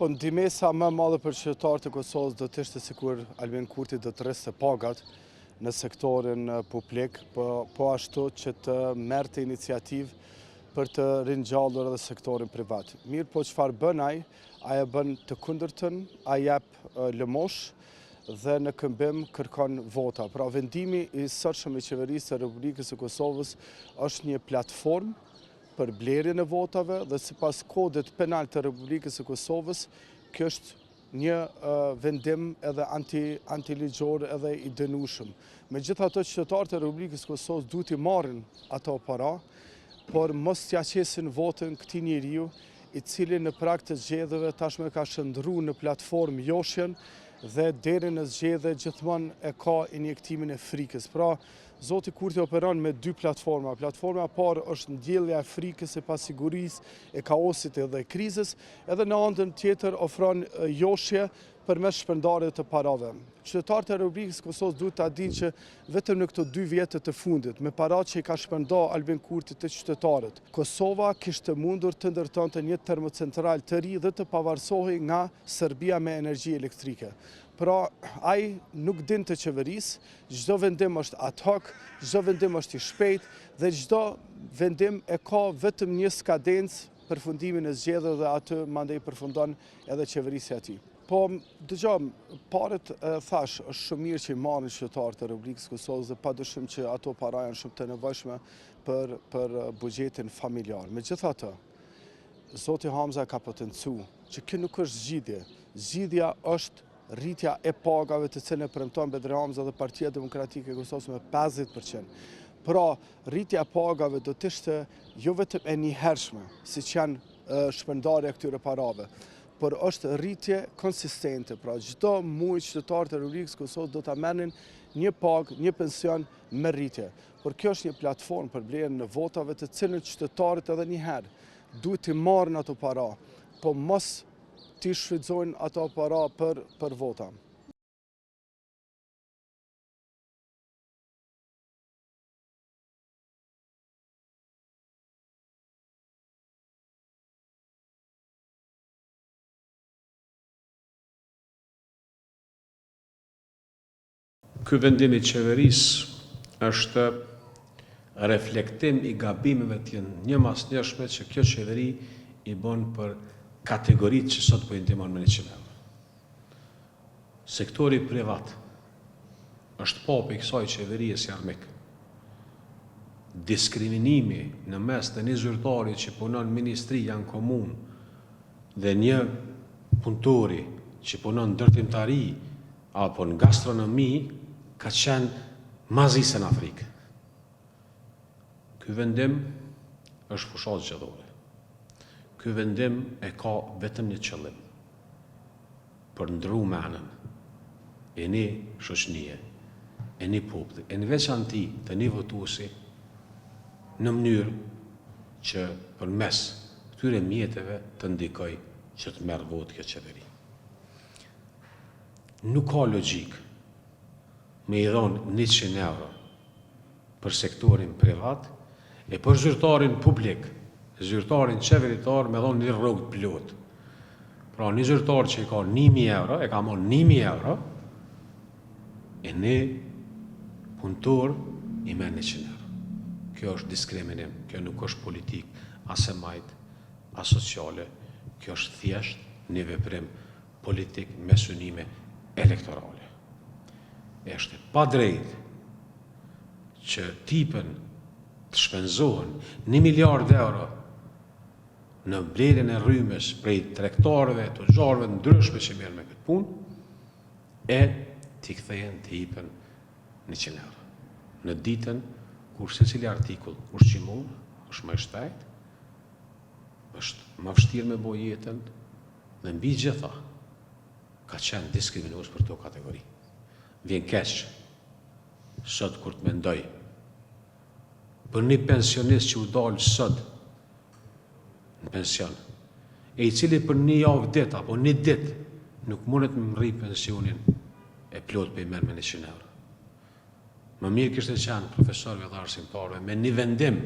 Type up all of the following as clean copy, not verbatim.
Po ndihmesa më e madhe për qytetarët e Kosovës do të ishte sikur Albin Kurti do të rriste pagat në sektorin publik, po, po ashtu që të merrte iniciativë për të ringjallur edhe sektorin privat. Mirëpo çfarë bën ai? Ai e bën të kundërtën, ai jep lëmoshë dhe në këmbim kërkon vota. Pra vendimi i sotshëm i Qeverisë së Republikës së Kosovës është një platformë për blerjen e votave dhe sipas kodit penal të Republikës së Kosovës, kjo është një vendim edhe anti, antiligjor edhe i dënueshëm. Megjithatë, qytetarët e Republikës së Kosovës duhet t'i marrin ato para, por mos t'ia qesin votën këtij njeriu, i cili në prag të zgjedhjeve tashmë ka shndërru në platformë joshjen dhe deri në zgjedhje gjithmonë e ka injektimin e frikës. Pra, Zoti Kurti operon me dy platforma. Platforma e parë është ndjellja e frikës, e pasigurisë, e kaosit edhe e krizës, edhe në anën tjetër ofron joshje përmes shpërndarjes të parave. Qytetarët e Republikës së Kosovës duhet ta dinë që vetëm në këto dy vjet të fundit, me paratë që i ka shpërnda Albin Kurti te qytetarët, Kosova kishte mundur të ndërtonte një termocentral të ri dhe të pavarësohej nga Serbia me energji elektrike. Pra, ai nuk din të qeverisë, Çdo vendim është ad hoc, çdo vendim është i shpejtë dhe çdo vendim e ka vetëm një skadencë përfundimin e zgjedhjeve dhe aty mandej përfundon edhe qeverisja e tij. Po, dëgjo, paret thash, është shumë mirë që i marrin qytetarët e Republikës së Kosovës dhe padyshim që ato para janë shumë të nevojshme për, për buxhetin familjar. Megjithatë, Zoti Hamza ka potencu që kjo nuk është zgjidhje. Zgjidhja është rritja e pagave të cilën e premton Bedri Hamza dhe Partia Demokratike e Kosovës me 50%. Pra, rritja e pagave do të ishte jo vetëm e njëhershme, siç janë shpërndarja e këtyre parave, por është rritje konsistente. Pra, çdo muaj qytetarët e Republikës së Kosovës do ta merrnin një pagë, një pension me rritje. Por kjo është një platformë për blerjen e votave të cilën qytetarët edhe njëherë duhet t'i marrin ato para, po mos t'i shfrytëzojnë ato para për, për vota. Ky vendim i qeverisë është reflektim i gabimeve të njëmasnjëshme që kjo qeveri i bon për kategoritë që sot po i ndihmon me 100 euro. Sektori privat është pa prej kësaj qeverie si armik. Diskriminimi në mes të një zyrtari që punon në ministri a në komunë dhe një punëtori që punon ndërtimtari apo në gastronomi ka qenë ma zi se në Afrikë. Ky vendim është fushatë zgjedhore. Ky vendim e ka vetëm një qëllim, për ndrru menën e një shoqnie, e një populli, e në veçanti të një votuesi në mënyrë që përmes këtyre mjeteve të ndikojë që të merr votë kjo qeveri. Nuk ka logjikë me i dhonë 100 euro për sektorin privat e për zyrtarin publik, zyrtarin qeveritar me dhonë një rrogë të plotë. Pra një zyrtar që i ka 1000 euro, e ka marrë 1000 euro, e një punëtor i merr 100 euro. Kjo është diskriminim, kjo nuk është politikë as e majtë, as sociale, kjo është thjesht një veprim politik me synime elektorale. Është e padrejtë që t'ipen të shpenzohen një miliard euro në blerjen e rrymës prej tregtarëve, tuxharëve të ndryshme që merren me këtë punë, e t'i kthehen t'i ipen 100 euro. Në ditën kur secili artikull ushqimor është më i shtrejtë, është më vështirë me bo jetën dhe mbi gjitha ka qenë diskriminues për këto kategori. Vjen keq sot kur të mendoj për një pensionist që u dalë sot në pension, e i cili për një javë ditë apo një ditë nuk mundet me mrri pensionin e plotë po i merr me 100 euro. Më mirë kishte qenë profesorëve dhe arsimtarëve me një vendim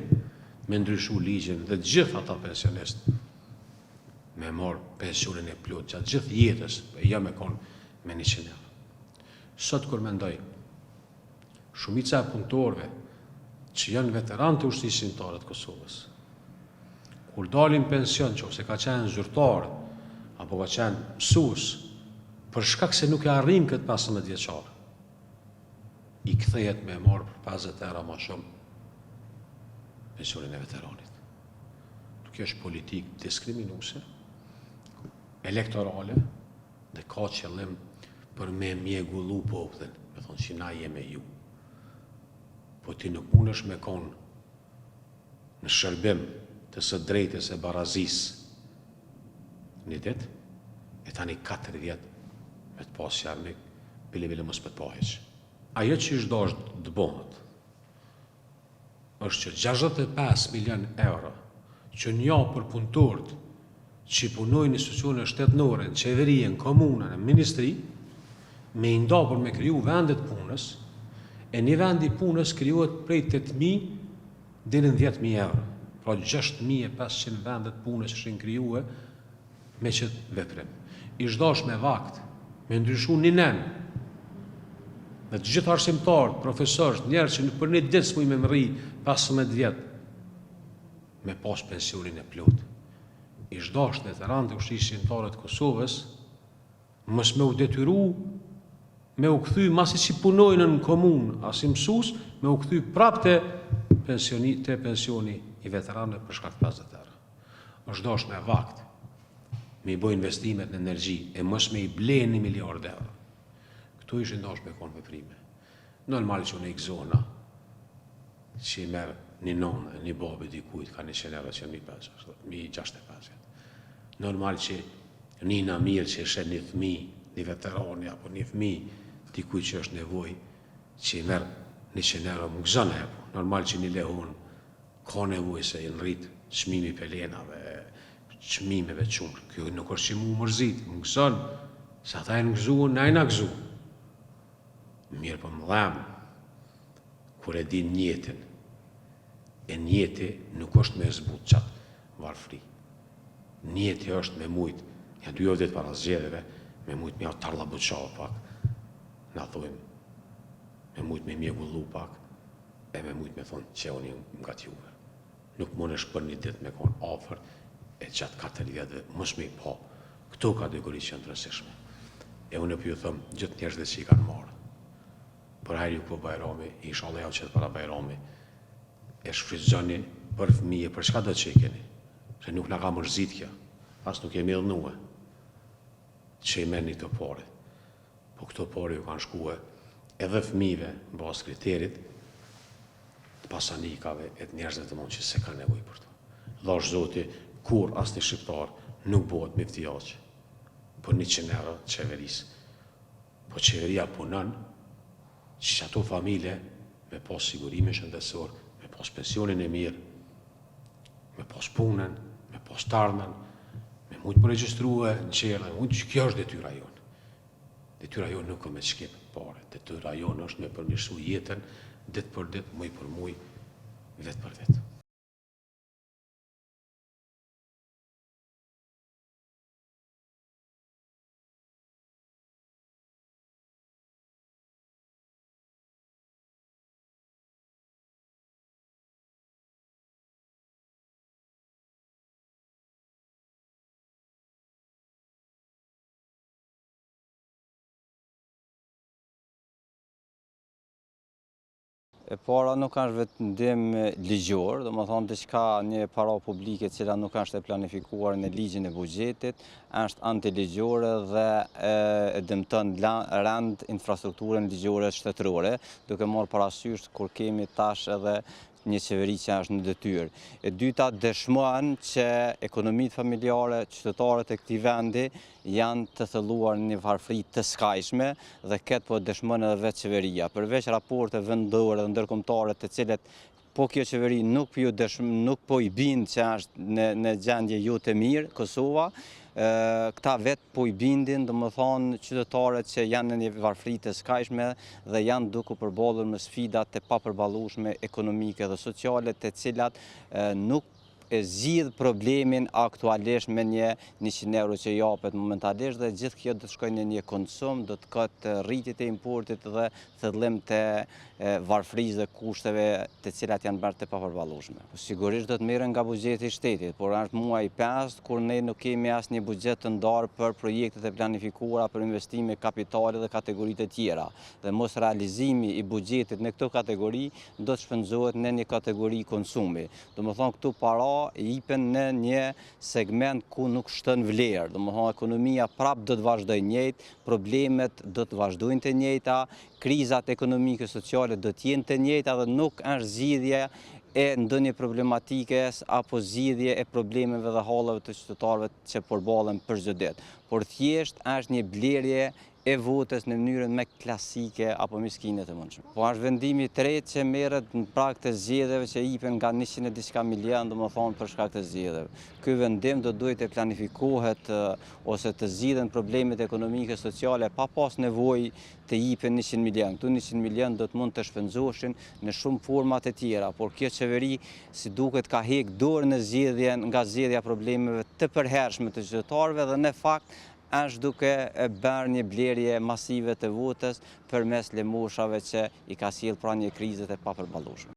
me ndryshu ligjin dhe gjithë ata pensionistë. me marrë pensionin e plotë gjatë gjithë jetës, e jo me kon me 100 euro. Sot kur mendoj, shumica e punëtorëve që janë veteranë të Ushtrisë Çlirimtare të Kosovës, kur dalin pension, qoftë se ka qenë zyrtar apo ka qenë mësues, për shkak se nuk e arrin këtë 15 vjeçar, i kthehet me marrë për 50 euro ma shumë pensionin e veteranit. Kjo është politikë diskriminuese, elektorale, dhe ka qëllim për me mjegullu popullin, me thonë që na jemi ju. Po ti nuk mundesh me konë në shërbim të së drejtës e barazisë një ditë, e tani 4 vjet me të pas si armik, bile bile mos me të pa hiç. Ajo që është dashtë të bëhet, është që 65 milion euro që nja për punëtorët që punojnë në institucione shtetënore, në qeveri, në komuna, në ministri, me i nda për me kriju vendet punës, e një vend i punës krijohet prej 8.000 deri në 10.000 euro. Pra 6.500 vendet punës që ishin krijue me qëtë veprim. Ish dash me vakt, me ndryshu një nen, dhe të gjithë arsimtarët, profesorët, njerëz që për një ditë s'muj me mrri 15 vjet, me pas pensionin e plot. Ish dash veteranët e Ushtrisë Çlirimtare të Kosovës, mos me u detyru me u kthy masi që punojnë në komunë, as si mësues, me u kthy prapë te pensioni, te pensioni i veteranëve për shkak të 50 euro. Është dash me vakt me i bo investimet në energji e mos me i ble një miliard euro. Këto ishin dash me konë veprime. Normal që unë i gëzona që i merr një nonë, një babi dikujt ka 100 euro që 1065. Normal që një na mirë që e sheh një fëmi, një veterani apo një fëmi dikujt që është nevoj që i merr 100 euro, më gëzon e po. Normal që një lehon ka nevoj se i rrit çmimi pelenave, çmimeve qumësht. Kjo nuk është që mu mërzit, më gëzon, se ata e në gëzu, na e na gëzu. Mirë po më dhem, kur e din njetin, e njeti nuk është me zbut qatë varfri. Njeti është me mujt, ja dy ditë para zgjedhjeve, me mujt me ja tarla buqa pak, na thojmë, me mujt me mjegullu pak, e me mujt me thonë që unë nga t'juve. Nuk mundesh për një ditë me konë afër, e gjatë 4 vjetëve, mos me i pa këto kategori që janë të rëndësishme. E unë po ju them gjithë njerëzve që i kanë marrë. Për hajr ju ko Bajrami, inshallah jau qet para Bajrami, e shfrytëzoni për fëmijë, për çka do që i keni. Se nuk na ka mërzit kjo, as nuk jemi idhnue që i merrni këto pare. Po këto pare ju kanë shkue edhe fëmijëve në bazë kriterit të pasanikave e të njerëzve të mund që se kanë nevojë për to. Dhashtë Zoti, kur asnjë shqiptar nuk bëhet myftiaq për 100 euro të qeverisë. Po qeveria punon që ato familje me pas sigurimin shëndetësor, me pas pensionin e mirë, me pas punën, me pas t'ardhmen, me mujtë më regjistrue në qerë, me mujtë që kjo është detyra jonë. Detyra jonë nuk ka me shkep pare, detyra jonë është me përmirësu jetën, ditë për ditë, muj për muj, vit për vit. E para nuk është vendim ligjor, domethonë diçka një para publike cila nuk është e planifikuar në ligjin e buxhetit, është antiligjore dhe e dëmton rënd infrastrukturën ligjore shtetërore, duke marrë parasysh kur kemi tash edhe një qeveri që është në detyrë. E dyta, dëshmon që ekonomitë familjare, qytetarët e këtij vendi janë të thelluar në një varfëri të skajshme dhe këtë po dëshmon edhe vetë qeveria. Përveç raporte vendore dhe ndërkombëtare të cilët po kjo qeveri nuk po ju dëshm, nuk po i bind që është në në gjendje jo të mirë Kosova, këta vetë po i bindin, domethonë, qytetarët që janë në një varfëri të skajshme dhe janë duke u përballur me sfida të papërballueshme ekonomike dhe sociale, të cilat nuk e zgjidh problemin aktualisht me një 100 euro që japet momentalisht dhe gjithë kjo do të shkojë në një konsum, do të ketë rritje të importit dhe thellim të varfërisë dhe kushteve të cilat janë bërë të papërballueshme. Sigurisht do të merren nga buxheti i shtetit, por është muaji i pestë kur ne nuk kemi asnjë buxhet të ndarë për projektet e planifikuara për investime kapitale dhe kategoritë e tjera. Dhe mosrealizimi i buxhetit në këto kategori do të shpenzohet në një kategori konsumi. Domethënë këto para jipen në një segment ku nuk shton vlerë. Domethënë ekonomia prapë do të vazhdojë njëjtë, problemet do të vazhdojnë të njëjta, krizat ekonomike sociale do të jenë të njëjta dhe nuk është zgjidhje e ndonjë problematikes apo zgjidhje e problemeve dhe halleve të qytetarëve që përballen për çdo ditë. Por thjesht është një blerje e votës në mënyrën më klasike apo miskine të mundshme. Po është vendimi i tretë që merret në prag të zgjedhjeve që jipen nga 100 e diçka milion, domethënë për shkak të zgjedhjeve. Ky vendim do duhet të planifikohet ose të zgjidhen problemet ekonomike sociale pa pas nevojë të jipen 100 milion. Këtu 100 milion do të mund të shpenzoheshin në shumë forma të tjera, por kjo qeveri si duket ka hek dorë në zgjidhjen nga zgjidhja e problemeve të përhershme të qytetarëve dhe në fakt është duke bërë një blerje masive të votës përmes lëmoshave që i ka sjellë pra një krize të papërballueshme.